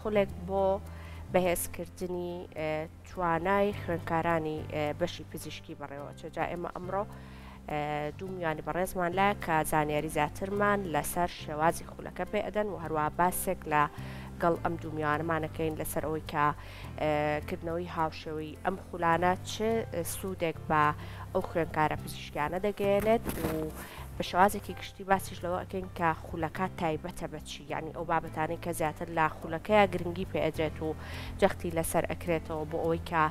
خولێک بۆ بەهێزکردنی توانای خوێندکارانی بەشی پزیشکی بەڕێوەچێت. جا ئێمە ئەمڕۆ دوو میوانی بەڕێزمان لایە کە زانیاری زیاترمان لەسەر شێوازی خولەکە پێ ئەدەن و هەروە باسێک لە گەڵ ئەم دوو میوانەمانەکەین لەسەر ئەوەی کە کردنەوەی هاوشێوەی ئەم خولانە چ سوودێک بە ئەو خوێندکارە پزیشکیانە دەگەیەنێت و بە شێوازێکی گشتی باسیش لەوە ئەکەین کە خولەکە تایبەتە بە چی یعنی ئەو بابەتانەی کە زیاتر لە خولەکەیا گرنگی پێ ئەدرێت و جەختی لەسەر ئەکرێتەوە بۆ ئەوەی کە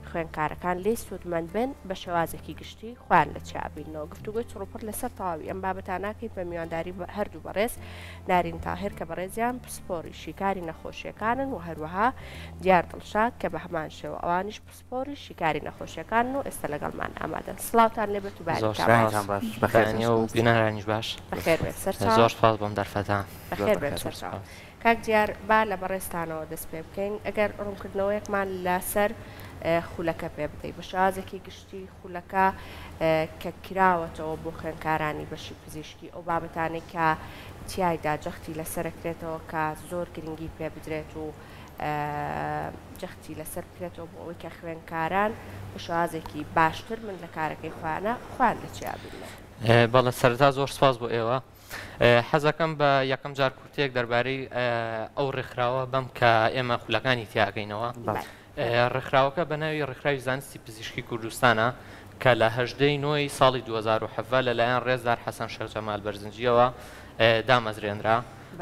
خوێندکارەکان لێی سوودمەند بن بە شێوازێکی گشتی خۆیان لە چیا بیننەوە. گفتوگۆی چڕوپڕ لەسەر تەواوی ئەم بابەتانە ئەکەین بە میوانداری هەردوو بەڕێز نارین تاهیر کە بەڕێزیان پسپۆری شیکاری نەخۆشیەکانن و هەروەها دیار دڵشاد کە بە هەمان شێوە ئەوانیش پسپۆری شیکاری نەخۆشیەکانن و ئێستا لەگەڵمان ئامادەن. سڵاوتان لێبێت و زۆر بەیانیتان باش. سوپاس. بەیانیتان باش. بەخێر بەیانی و بینەرانیش باش. بەخێر بێن سەرچاو. زۆر سوپاس بۆم دەرفەتە. بەخێر بێن سەرچاو. کاک دیار با لە بەڕێزتانەوە دەست پێ بکەین ئەگەر ڕوونکردنەوەیەکمان لەسەر خولەکە پێ بدەی بە شێوازێکی گشتی خولەکە کە کراوەتەوە بۆ خوێندکارانی بەشی پزیشکی ئەو بابەتانەی کە تیایدا جەختی لەسەرەکرێتەوە کە زۆر گرنگی پێ بدرێت و جەختی لەسەر بکرێتەوە بۆ ئەوەی کە خوێندکاران بە شێوازێکی باشتر من لە کارەکەی خۆیانە خۆیان لە چیا بینن. بەڵێ سەرەتا زۆر سپاس بۆ ئێوە. حەزەکەم بە یەکەم جار کورتەیەک دەربارەی ئەو ڕێکخراوە بەم کە ئێمە خولەکانی تیاکەینەوە. ڕێکخراوەکە بە ناوی ڕێکخراوی زانستی پزیشکی کوردستانە کە لە هەژدەی نۆی ساڵی 2017 لەلایەن ڕێزدار حەسەن شێخ جەمال بەرزنجیەوە دامەزرێنرا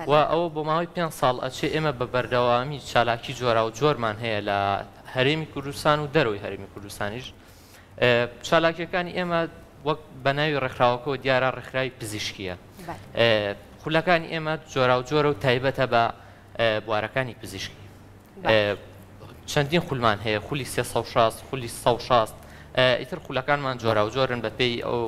و ئەوە بۆ ماوەی پێنج ساڵ ئەچێ ئێمە بە بەردەوامی چالاکی جۆراوجۆرمان هەیە لە هەرێمی کوردستان و دەرەوەی هەرێمی کوردستانیش. چالاکیەکانی ئێمە وەک بە ناوی ڕێکخراوەکەوە دیارە ڕێکخراوی پزیشکیە. خولەکانی ئێمە جۆراوجۆرە و تایبەتە بە بوارەکانی پزیشکی. چەندین خولمان هەیە، خولی 360، خولی 160، ئیتر خولەکانمان جۆراوجۆرن بە پێی ئەو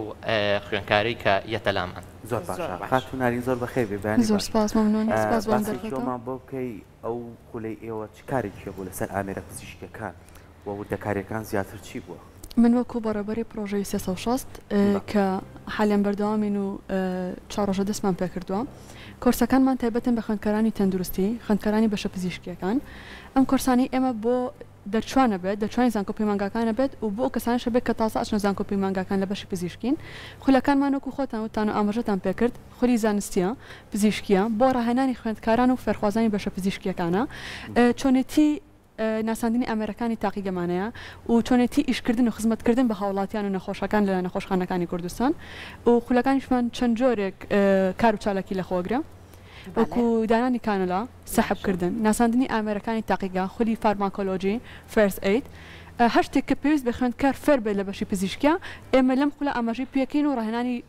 خوێنکارەی کە یەتە لامان. زۆر باشە خاتوو نارین زۆر بەخێر بێی بەیانی زۆر باش. سپاس مەمنون سپاس بۆ ئەم باسێکی دەرفەتە. ئەومان بۆ بکەی ئەو خولەی ئێوە چ کارێکی هەبوو لەسەر ئامێرە پزیشکیەکان و وردەکاریەکان زیاتر چی بووە؟ من وەکو بەڕێوبەری پڕۆژەی 360 کە حالیان بەردەوامین و چوار ڕۆژە دەستمان پێکردووە، کۆرسەکانمان تایبەتن بە خوێندکارانی تەندروستی، خوێندکارانی بەشە پزیشکییەکان. ئەم کۆرسانەی ئێمە بۆ دەرچوان ئەبێت، دەرچوانی زانکۆ پەیمانگاکان ئەبێت و بۆ ئەو کەسانەش ئەبێت کە تازە ئەچنە زانکۆ پەیمانگاکان لە بەشی پزیشکین. خولەکانمان وەکو خۆتان وتتان و ئاماژەتان پێکرد خولی زانستییە، پزیشکییە، بۆ ڕاهێنانی خوێندکاران و فێرخوازانی بەشە پزیشکییەکانە. چۆنێتی ناساندنی ئامێرەکانی تاقیگەمانەیە و چۆنێتی ئیشکردن و خزمەتکردن بە هاوڵاتیان و نەخۆشەکان لە نەخۆشخانەکانی کوردستان و خولەکانیشمان چەند جۆرێک کار و چالاکی لەخۆگرە وەکو دانانی کانولا، سەحبکردن، ناساندنی ئامێرەکانی تاقیگە، خولی فارماکۆلۆجی، first aid، هەر شتێک کە پێویست بێ خوێندکار فێر بێت لە بەشی پزیشکیا ئێمە لەم خولە ئاماژەی پێکەین و ڕاهێنانی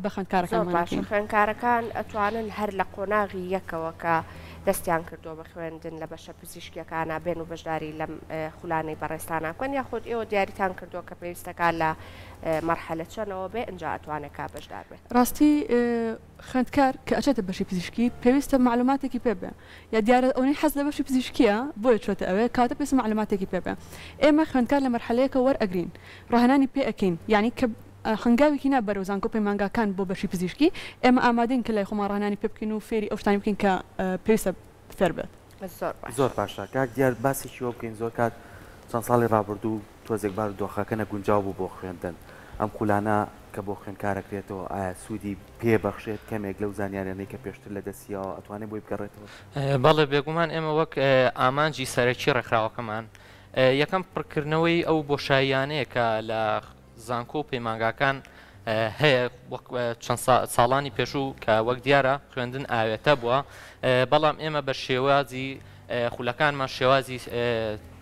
بە زۆر خوێندکارەکانمان باشە ئەکەین. خوێندکارەکان ئەتوانن هەر لە قۆناغی یەکەوە کە دەستیان کردووە بە خوێندن لە بەشە پزیشکیەکانا بێن و بەشداری لەم خولانەی بەڕێزتانا بکەن یاخود ئێوە دیاریتان کردووە کە پێویستەکا لە مەرحەلە چەنەوە بێ ئنجا ئەتوانێ کا بەشدار بێ؟ ڕاستی خوێندکار کە ئەچێتە بەشی پزیشکی پێویستە مەعلوماتێکی پێ بێ یا دیارە ئەونەی حەز لە بەشی پزیشکیە بۆیە چۆتە ئەوێ کەواتە پێویستە مەعلوماتێکی پێ بێ ئێمە خوێندکار لە مەرحەلەیەکەوە وەرئەگرین ڕاهێنانی پێ ئەکەین یانی کە هەنگاوێکی نا بەرەو زانکۆ پەیمانگاکان بۆ بەشی پزیشکی، ئێمە ئامادەین کە لای خۆمان ڕاهێنانی پێ بکەین و فێری ئەو شتانەی بکەین کە پێویستە فێر بێت. زۆر باشە. زۆر باشە کاک دیار باسێکی وە بکەین زۆر کات چەند ساڵی ڕابردوو تۆزێک بارو دۆخەکە نەگونجاو بوو بۆ خوێندن ئەم خولانە کە بۆ خوێندکار ئەکرێتەوە ئایا سوودی پێ بەخشێت کەمێک لەو زانیاریانەی کە پێشتر لە دەستی یاوە ئەتوانێ بۆی بگەڕێتەوە؟ بەڵێ بێگومان ئێمە وەک ئامانجی سەرەکی ڕێکخراوەکەمان یەکەم پڕکردنەوەی ئەو بۆشاییانەیە کە لە زانکۆ و پەیمانگاکان هەیە وەک چەند ساڵانی پێشوو کە وەک دیارە خوێندن ئاوێتە بووە بەڵام ئێمە بە شێوازی خولەکانمان شێوازی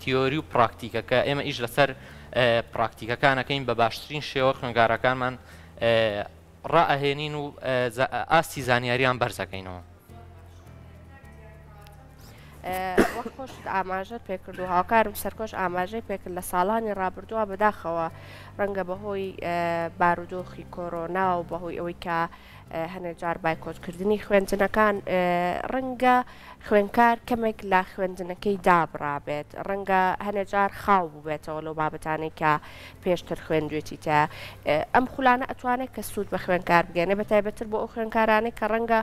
تیۆری و پراکتیکە کە ئێمە ئیش لەسەر پراکتیکەکانەکەین بە باشترین شێوە خوێنگارەکانمان ڕائەهێنین و ئاستی زانیاریان بەرزەکەینەوە. وەک خۆشت ئاماژەت پێکرد و هاوکارم سەرکۆش ئاماژەی پێکرد لە ساڵانی ڕابردووە بەداخەوە ڕەنگە بەهۆی بارودۆخی کۆرۆنا و بەهۆی ئەوەی کە هەنێ جار بایکۆتکردنی خوێندنەکان، ڕەنگە خوێندکار کەمێک لە خوێندنەکەی دابڕابێت، ڕەنگە هەنێ جار خاو بووبێتەوە لەو بابەتانەی کە پێشتر خوێندوێتی تیا. ئەم خولانە ئەتوانێت کە سوود بە خوێندکار بگەێنێ، بە تایبەتتر بۆ ئەو خوێندکارانەی کە ڕەنگە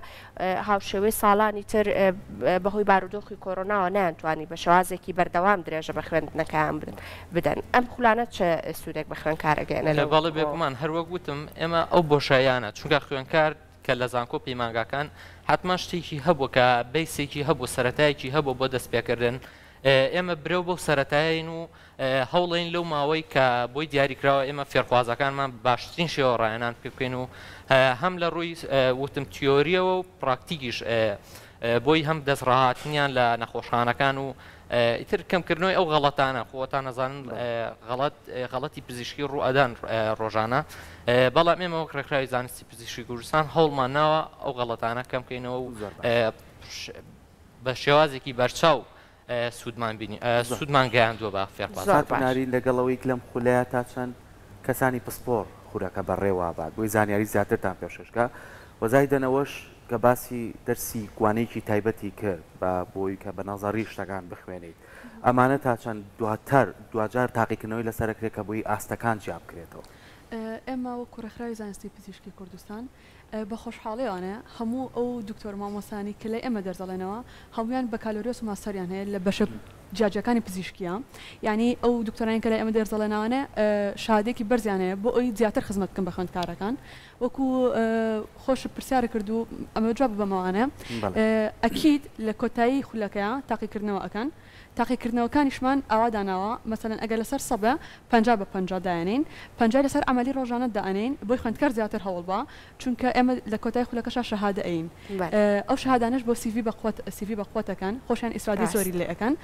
هاوشێوەی ساڵانی تر بەهۆی بارودۆخی کۆرۆناوە نەیانتوانی بە شێوازێکی بەردەوام درێژە بە خوێندنەکەیان بدەن. ئەم خولانە چ سوودێک بە خوێندکار ئەگەیەنێ لەو بەڵێ بێگومان هەر وەک وتم ئێمە ئەو بۆشاییانە چونکە خوێندکار کە لە زانکۆ پەیمانگاکان حەتمەن شتێکی هەبوو کە بەیسێکی هەبوو سەرەتایەکی هەبوو بۆ دەستپێکردن ئێمە برەو بەو سەرەتایەین و هەوڵین لەو ماوەی کە بۆی دیاریکراوە ئێمە فێرخوازەکانمان بە باشترین شێوە ڕاهێنان پێ بکەین و هەم لە ڕووی وتم تیۆریەوە و پراکتیکیش بۆی هەم دەستڕاهاتنیان لە نەخۆشخانەکان و ئیتر کەمکردنەوەی ئەو غەڵەتانە خۆتان نەزانن غەڵەت غەڵەتی پزیشکی ڕوو ئەدان ڕۆژانە بەڵام ئێمە وەک ڕێکخراوی زانستی پزیشکی کوردستان هەوڵمان ناوە ئەو غەڵەتانە کەم بکەینەوە و بە شێوازێکی بەرچاو سوودمان بینی سوودمان گەیاندووە بە فێرخوازان. خاتوو نارین لەگەڵ ئەوەی لەم خولەیا تا چەند کەسانی پسپۆڕ خولەکە بەڕێوە ئەبات بۆی زانیاری زیاترتان پێشکەش کا وە زایدەن ئەوەش کە باسی دەرسی وانەیەکی تایبەتی کرد بە بۆی کە بە نەزەڕی شتەکان بخوێنیت ئەمانە تا چەند دواتر دواجار تاقیکردنەوەی لەسەر ئەکرێت کە بۆی ئاستەکان جیا بکرێتەوە؟ ئێمە وەکو ڕێکخراوی زانستی پزیشکی کوردستان بە خۆشحاڵیەوانە هەموو ئەو دکتۆر مامۆستایانەی کە لای ئێمە دەرس دەڵێنەوە هەموویان بەکالۆریۆس و ماستەریان هەیە لە بەشە جیاجیاکانی پزیشکیە یانی ئەو دکتۆرانەی کە لای ئێمە دەرس دەڵێنەوانە شەهادەیەکی بەرزیان هەیە بۆ ئەوی زیاتر خزمەت بکەن بە خوێندکارەکان وەکو خۆشت پرسیارت کرد و ئەمەوێ جواب ببەمەوانە ئەکید لە کۆتایی خولەکەیا تاقیکردنەوە ئەکەن تاقیکردنەوەکانیشمان ئاوا داناوە مەسەلەن ئەگەر لەسەر سەبە 50 بە 50 دایەنێین پەنجای لەسەر عەمەلی ڕۆژانە دائەنێین بۆی خوێندکار زیاتر هەوڵ با چونکە ئێمە لە کۆتای خولەکەشا شەهادە ئەیین ئەو شەهادانەش بۆ سیڤی بەقوەت سیڤی بەقوەت ئەکەن خۆشیان ئیسفادەی زۆری لێ ئەکەن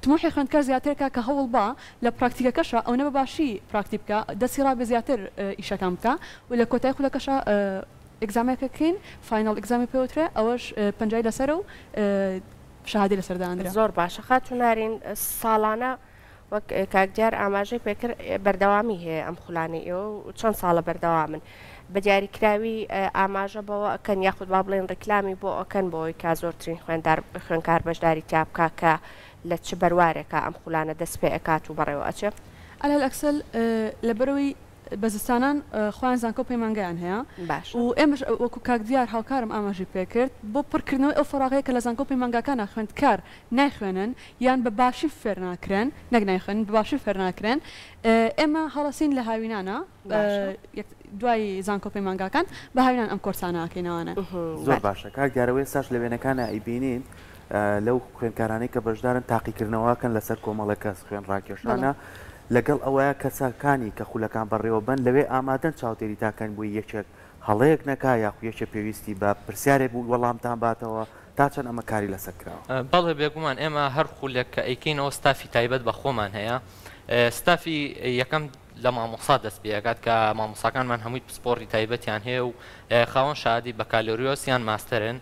تموحی خوێندکار زیاتر ئەکا کە هەوڵ با لە پراکتیکەکەشا ئەونە بە باشی پراکتی بکا دەستی ڕابێ زیاتر ئیشەکان بکا و لە کۆتای خولەکەشا exam ێک ئەکەین final exam ی پێ وترێ ئەوەش پەنجای لەسەرە و شەهادەی لەسەر دانرا. زۆر باشە خاتوو نارین ساڵانە وەک کاک دیار ئاماژەی پێکرد بەردەوامی هەیە ئەم خولانەی ئێوە و چەند ساڵە بەردەوامن بە دیاریکراوی ئاماژە بەوە ئەکەن یاخود با بڵێن ڕیکلامی بۆ ئەکەن بۆی کە زۆرترین خوێندار خوێنکار بەشداری تیا بکا کە لە چ بەروارێکا ئەم خولانە دەست پێ ئەکات و بەڕێوە ئەچێ؟ علی الاکسل لەبەرئەوەی بە زستانان خۆیان زانکۆ و پەیمانگایان هەیە باشە. و ئێمەش وەکو کاک دیار هاوکارم ئاماژەی پێکرد بۆ پڕکردنەوەی ئەو فەراغەیە کە لە زانکۆ و پەیمانگاکانا خوێندکار نایخوێنن یان بە باشی فێرناکرێن نەک نایخوێنن بە باشی فێرناکرێن ئێمە هەڵەسین لە هاوینانا باشە. دوای زانکۆ و پەیمانگاکان بە هاوینان ئەم کۆرسانە ئەکەینەوانە. زۆر باشە کاک دیار ئەوە ئێستاش لە وێنەکانا ئەیبینین لەو خوێندکارانەی کە بەشدارن تاقیکردنەوەکەن لەسەر کۆمەڵێک کەس خوێن ڕاکێشانە لەگەڵ ئەوەیا کەسەکانی کە خولەکان بەڕێوەبەن لەوێ ئامادەن چاودێریتان کەن بۆی یەکێک هەڵەیەک نەکا یاخو یەکێ پێویستی بە پرسیارێک بوو وەڵامتان باتەوە تا چەند ئەمە کاری لەسەر کراوە؟ بەڵێ بێگومان ئێمە هەر خولێک کە ئەیکەینەوە ستافی تایبەت بە خۆمان هەیە ستافی یەکەم لە مامۆستا دەست پێ ئەکات کە مامۆساکانمان هەمووی پسپۆڕی تایبەتیان هەیە و خاوەن شەهادەی بەکالۆریۆس یان ماستەرن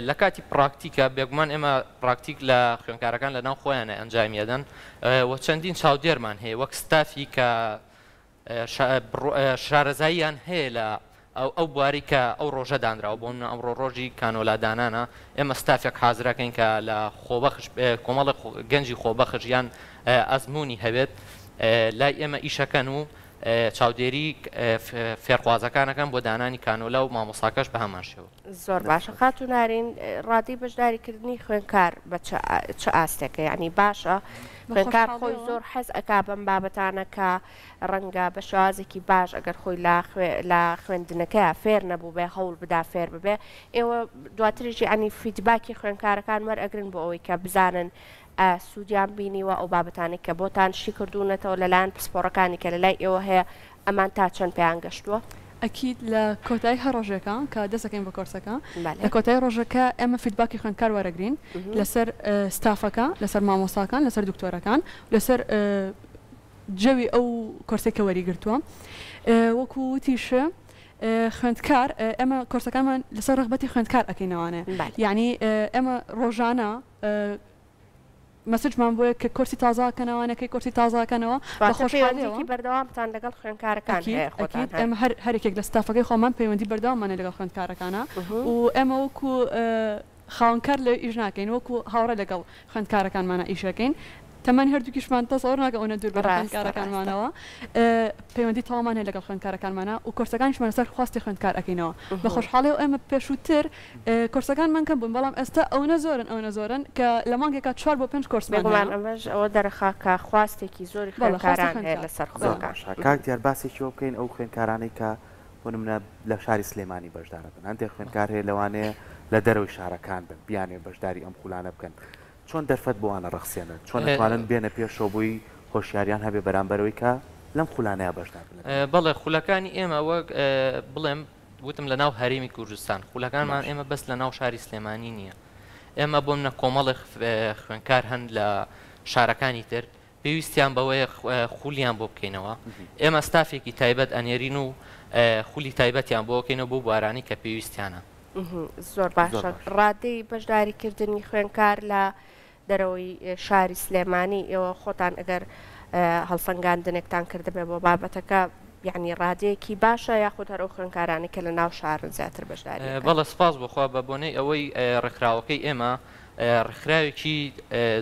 لە کاتی پراکتیکە بێگومان ئێمە پراکتیک لە خوێنکارەکان لە ناو خۆیانە ئەنجامی ئەدەن و چەندین چاودێرمان هەیە وەک ستافی کە شارەزاییان هەیە لە ئەو بوارەی کە ئەو ڕۆژە دانراوە، بۆ نمونە ئەمڕۆ ڕۆژی کانۆلا دانانە، ئێمە ستافێک حازرەکەین کە لە خۆبەخش کۆمەڵێک گەنجی خۆبەخش یان ئەزموونی هەبێت لای ئێمە ئیشەکەن و چاودێری فێرخوازەکانەکەن بۆ دانانی کانۆلا و مامۆستاکەش بە هەمان شێوە. زۆر باشە خاتوو نارین ڕادەی بەشداری کردنی خوێندکار بە چ ئاستێکە یانی باشە خوێندکار خۆی زۆر حەز ئەکا بەم بابەتانە کە ڕەنگە بە شێوازێکی باش ئەگەر خۆی لە لە خوێندنەکەیا فێر نەبووبێ هەوڵ بدا فێر ببێ ئێوە دواتریش یانی feedback ی خوێندکارەکان وەرئەگرن بۆ ئەوەی کە بزانن ئایا سوودیان بینیوە ئەو بابەتانەی کە بۆتان شی کردوونەتەوە لەلایەن پسپۆڕەکانی کە لەلای ئێوە هەیە ئەمان تا چەند پێیان گەشتووە؟ ئەکید لە کۆتایی هەر ڕۆژێکا کە دەست ئەکەین بە کۆرسەکە لە کۆتایی ڕۆژەکە ئێمە feedback ی خوێندکار وەرەگرین لەسەر ستافەکە لەسەر مامۆستاکان لەسەر دکتۆرەکان لەسەر جەوی ئەو کۆرسەی کە وەری گرتووە وەکو وتیش خوێندکار ئێمە کۆرسەکانمان لەسەر ڕەغبەتی خوێندکار ئەکەینەوانێ یعنی ئێمە ڕۆژانە. message مان بۆیە کە کۆرسی تازە ئەکەنەوە نەکەی کۆرسی تازە ئەکەنەوە بە واتە خۆشحاڵیەوە. پەیوەندیەکی بەردەوامتان لەگەڵ خوێندکارەکان ئەکید هەیە خۆتان ئەکید هەر. ئێمە هەر هەر یەکێک لە ستافەکەی خۆمان پەیوەندی بەردەواممان هەیە لەگەڵ خوێندکارەکانا و ئێمە وەکو خاوەنکار لەوێ ئیش ناکەین وەکو هاوڕێ لەگەڵ خوێندکارەکانمانا ئیش ئەکەین تەمەنی هەردووکیشمان تەسەور ناکەم ئەونە دوور بێت لە ڕاستە ڕاستە. خوێندکارەکانمانەوە پەیوەندی تەواومان هەیە لەگەڵ خوێندکارەکانمانا و کۆرسەکانیشمان لەسەر خواستی خوێندکار ئەکەینەوە بە خۆشحاڵیەوە ئێمە پێشووتر کۆرسەکانمان کەم بوون بەڵام ئێستا ئەونە زۆرن ئەونە زۆرن کە لە مانگێکا چوار بۆ پێنج کۆرسمان بێگومان هەیە. ئەمەش ئەوە دەرەخا کە خواستێکی زۆری بەڵێ خواستی خوێندکاران هەیە خوێندکار لەسەر زۆر بەڵێ. خولەکان. باشە کاک دیار باسێکی وە بکەین ئەو خوێندکارانەی کە بۆ نمونە لە شاری سلێمانی بەشدارەبن هەندێک خوێندکار هەیە لەوانەیە لە دەرەوەی شارەکان بن بیانەوێت بەشداری ئەم خولانە بکەن چۆن دەرفەت بۆ وان ئەڕەخسێنن؟ چۆن ئەتوانن بێنە پێشەوە بۆی هۆشیاریان هەبێ بەرامبەرەوەی کە لەم خولانەیا بەشدار بن لە دنیا؟ بەڵێ خولەکانی ئێمە وەک بڵێم وتم لە ناو هەرێمی کوردستان خولەکانمان باشە. ئێمە بەس لە ناو شاری سلێمانی نییە ئێمە بۆ منە کۆمەڵێک خوێنکار هەن لە شارەکانی تر پێویستیان بەوەیە خولیان بۆ بکەینەوە ئێمە ستافێکی تایبەت ئەنێرین و خولی تایبەتیان بۆ ئەکەینەوە بۆ بوارانەی کە پێویستیانە. زۆر باشە ڕادەی بەشداریکردنی خوێندکار لە دەرەوەی شاری سلێمانی ئێوە خۆتان ئەگەر هەڵسەنگاندنێکتان کردبێ بۆ بابەتەکە یعنی ڕادەیەکی باشە یاخود هەر ئەو خوێندکارانەی کە لە ناو شارن زیاتر بەشداری ئەکەن؟ بەڵێ سپاس بۆ خوا بە بۆنەی ئەوەی ڕێکخراوەکەی ئێمە ڕێکخراوێکی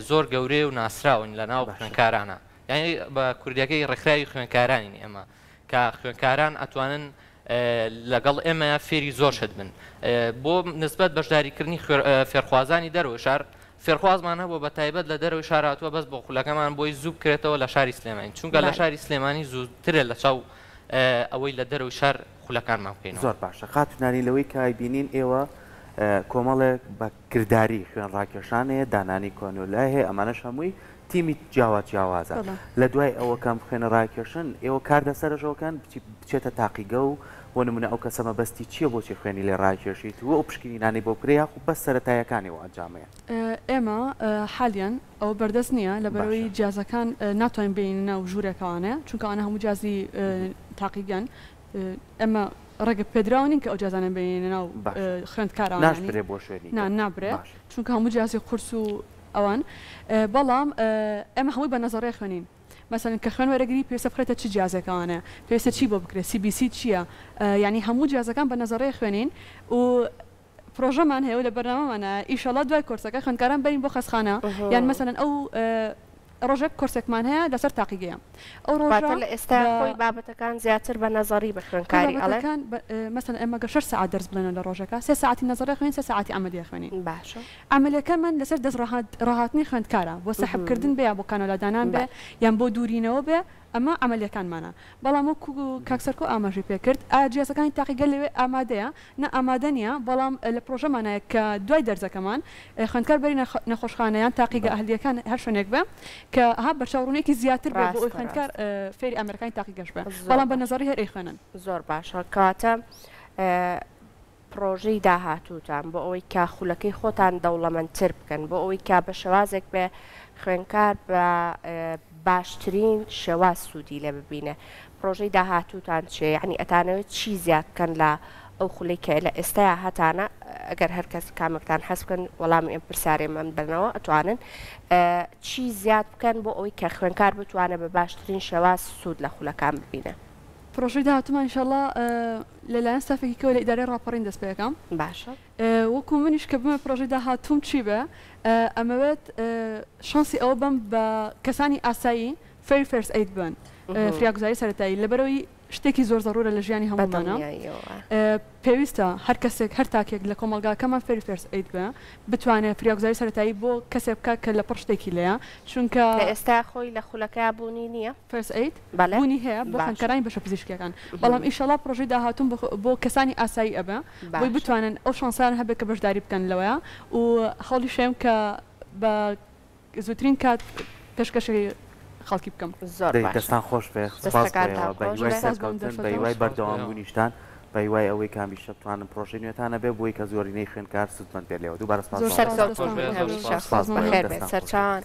زۆر گەورەیە و ناسراون لە ناو خوێندکارانە یانی بە کوردیەکەی ڕێکخراوی خوێندکارانین ئێمە کە خوێندکاران ئەتوانن لەگەڵ ئێمە فێری زۆر شت بن بۆ نسبەت بەشداریکردنی فێرخوازانی دەرەوەی شار فێرخوازمان هەبوو بە تایبەت لە دەرەوەی شار هاتووە بەس بۆ خولەکەمان بۆی زوو بکرێتەوە لە شاری سلێمانی چونکە لە شاری سلێمانی زووترە لە چاو ئەوەی لە دەرەوەی شار خولەکانمان بکەینەوە. زۆر باشە خاتوو نانی لەوەی کە ئەیبینین ئێوە کۆمەڵێک بە کرداری خوێن ڕاکێشان هەیە دانانی کۆنۆلای هەیە ئەمانەش هەمووی تیمی جیاواز جیاوازە لە دوای ئەوە کەم خوێنە ڕاکێشن ئێوە کار لەسەرش ئەوکەن بچێتە تاقیگە و بۆ نمونە ئەو کەسە مەبەستی چییە بۆچی خوێنی لێ ڕاکێشیت و ئەو پشکنینانەی بۆ بکرێ یاخو بەس سەرەتاییەکانی ئەو ئەنجامەیە؟ ئێمە حالیەن ئەوە بەردەست نییە لەبەرئەوەی باشە. جیازەکان ناتوانین بێنینە ناو ژوورێکەوانێ چونکە ئەوانە هەموو جیازی تاقیگەن ئێمە ڕێگە پێدراو نین کە ئەو جیازانە بێنینە ناو باشە خوێندکارەوانێ یانی ناشبرێ بۆ شوێنی نا تر نابرێ باشە. چونکە هەموو جیازی قورس و ئەوان بەڵام ئێمە هەمووی بە نەزەڕێ خوێنین مەسەلەن کە خوێن وەرەگری پێویستە بخرێتە چ جیازێکەوانێ پێویستە چی بۆ بکرێ CBC چییە یانی هەموو جیازەکان بە نەزەڕێ خوێنین و پرۆژەمان هەیە و لە بەرنامەمانە ئیشەڵا دوای کۆرسەکە خوێندکاران بەرین بۆ خەستخانە یان مەسەلەن ئەو ڕۆژێک کۆرسێکمان هەیە لەسەر تاقیگەیە ئەو ڕۆژە واتە لە ئێستا خۆی بابەتەکان زیاتر بە نەزەڕی بە خوێندکاری ئەڵێن؟ بابەتەکان مەسەلەن ئێمە گەر شەش سەعات دەرس بڵێنەوە لە ڕۆژێکا سێ سەعاتی نەزەڕی ئەخوێنین سێ سەعاتی عەمەلی ئەخوێنین. باشە. عەمەلیەکانمان لەسەر دەست ڕاهاتنی خوێندکارە بۆ سەحب کردن بێ یا بۆ کانۆلا دانان بێ یان بۆ دوورینەوە بێ ئەمە عەمەلیەکانمانە بەڵام وەکو کاک سەرکۆ ئاماژەی پێکرد ئایا جیازەکانی تاقیگە لەوێ ئامادەیە؟ نا ئامادە نیە بەڵام لە پرۆژەمانایە کە دوای دەرزەکەمان خوێندکار بەرینە نەخۆشخانە یان تاقیگە ئەهلیەکان هەر شوێنێک بێ کە ها بەرچاوڕوونیەکی زیاتر بێ بۆ ئەوەی خوێندکار فێری ئامێرەکانی تاقیگەش بێ بەڵام بە نەزەڕی هەر ئەیخوێنن. زۆر باشە کەواتە پڕۆژەی داهاتووتان بۆ ئەوەی کە خولەکەی خۆتان دەوڵەمەندتر بکەن، بۆ ئەوەی کە بە شێوازێک بێ خوێندکار بە باشترین شێواز سوودی لێ ببینێ، پڕۆژەی داهاتووتان چییە؟ یەعنی ئەتانەوێت چی زیاد بکەن لە ئەو خولەی کە لە ئێستایا هەتانە؟ ئەگەر هەر کەس کامێکتان حەز بکەن وەڵامی ئەم پرسیارەی من بدەنەوە ئەتوانن چی زیاد بکەن بۆ ئەوەی کە خوێندکار بتوانێ بە باشترین شێواز سوود لە خولەکان ببینێ؟ پڕۆژەی داهاتوومان ئینشەڵا لەلایەن ستافێکی کەوە لە ئیدارەی ڕاپەڕین دەست پێ ئەکەم. باشە. وەکو منیش کە بمەوێت پڕۆژەی داهاتووم چی بێ ئەمەوێت شانسی ئەوە بەم بە کەسانی ئاسایی فێری first aid بن فریاگوزاری سەرەتایی لەبەرئەوەی شتێکی زۆر زەڕوورە لە ژیانی هەموومانە پێویستە هەر کەسێک هەر تاکێک لە کۆمەڵگاکەمان فێری first aid بێ بتوانێ فریاگوزاری سەرەتایی بۆ کەسێک بکات کە لەپڕ شتێکی لێیە چونکە لە ئێستا خۆی لە خولەکەیا بوونی نییە؟ first aid بوونی هەیە بۆ خوێندکارانی بەشە پزیشکیەکان بەڵام ئیشەڵا پڕۆژەی داهاتووم بۆ کەسانی ئاسایی ئەبێ بۆی بتوانن ئەو شانسەیان هەبێ کە بەشداری بکەن لەوەیا و هەوڵیشەیەم کە بە زووترین کات پێشکەشی خەڵکی بکەم. زۆر دەی باشە دەستان خۆش بێ سپاس بۆ دەستەکانتان ئێوە بە خۆش هیوای بێ. سپاس بۆ ئەم سەرکەوتن بە دەرفەتە. هیوای سپاس بۆ بەردەوام ئێوە. بوونیشتان بە هیوای ئەوەی کە هەمیشە بتوانن پڕۆژەی نوێتان هەبێ بۆی کە زۆرینەی خوێندکار سوودمەند بێت لێوە دووبارە سپاس زۆر بۆ سپاس ئەوە. خۆش دەستان بێ خۆش زۆر بێ سپاس. سپاس بۆ ئێوە بەخێر بێن دەستان خۆش بێ. سەرچاوان.